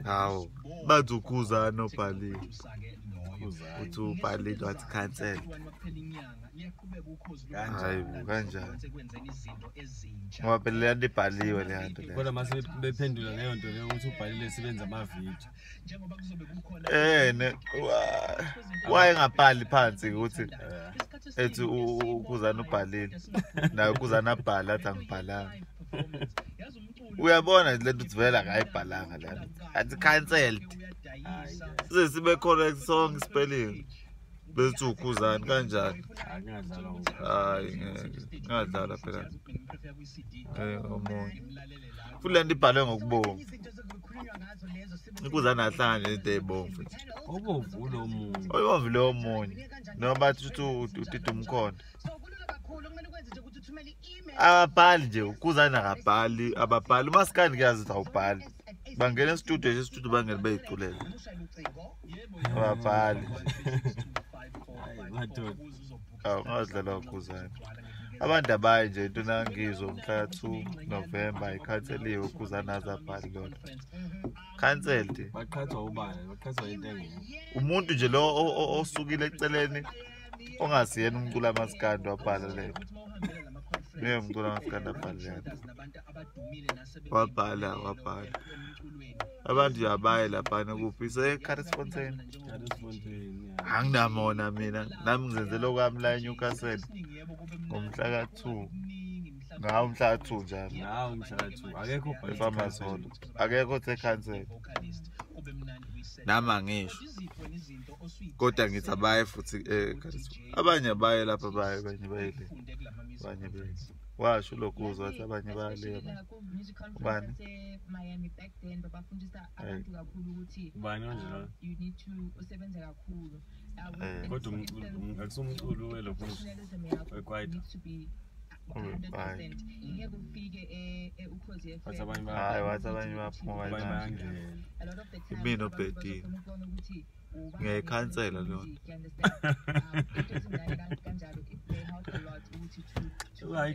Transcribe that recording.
Hawu, bathi uKhuzani obhalile. Uthi ubhalile wathi cancel. Hayi bo, kanjani? Ngoba phela leya nto ibhaliwe leya nto leya. Kodwa mase bephendula leyo nto leyo ukuthi ubhalile sebenza amavidiyo. Ne wayengabhali phansi ukuthi ethi uKhuzani ubhalile. Naye uKhuzani abhala athi angibhalanga. Uyabona nje lento ukuthi vele akayibhalanga le nto. Athi cancelled. Size sibe correct sonke spelling. Bethi uKhuzani kanjani? Hayi ngeke. Ngadlala phela. Omunye. Futhi le nto ibhalwe ngokubomvu. UKhuzani ahlangane nento ey'bomvu nje. Obomvu lo munye. Oyibomvu lo munye. Noma bathi uthi utita umkhondo. Ababhali nje, uKhuzani akabhali, ababhali. UMaskandi kuyazi ukuthi awubhali. Bangena e-studio nje, e-studio bangene beyiculele. Ababhali nje. Madoda. Awu, ngadlala uKhuzani. Abantu abayi nje into nangizwa mhla 2 November ikhanseliwe uKhuzani azabhali lona. Cancelled. Baqhathwa ubani? Baqhathwa into engekho. Umuntu nje lo osukile eceleni ongasiyena umculo amaskandi wabhala lento. Ngeke umculo amaskandi abhale lento. Wabhala, wabhala. Abantu nje abaye laphana kuphi se-Curries Fontein. Curries Fontein. Anginamona mina, nami ngizenzela okwami la eNewcastle ngomhla ka-2. Ngawo umhla ka-2 njalo. Nawo umhla ka-2. Akekho obhale. E-Farmers Hall. Akekho othe cancel. Nami angisho. Kodwa ngithi abaye futhi eCurries. Abanye abaye lapha baye, abanye baye le. Abanye baye. Washo lokhu uzwa wathi abanye bayale. Ubani? Miami back then babafundisa abantu kakhulu ukuthi Ubani onje lo? You need to usebenze kakhulu. Kodwa umculo akusumculo welokhu wekwaito. Needs to be 100%. Ngeke ufike uKhozi Wathi abanye Hayi, wathi abanye baphuma abanye kancane. bayangena. A lot of the time Imina abantu obhedile. bazokhona ukubona ukuthi ubani Ngiyayikhansela leyo music, nto. you understand? Into ezinjalo kanjalo, they help a lot ukuthi to Hayi.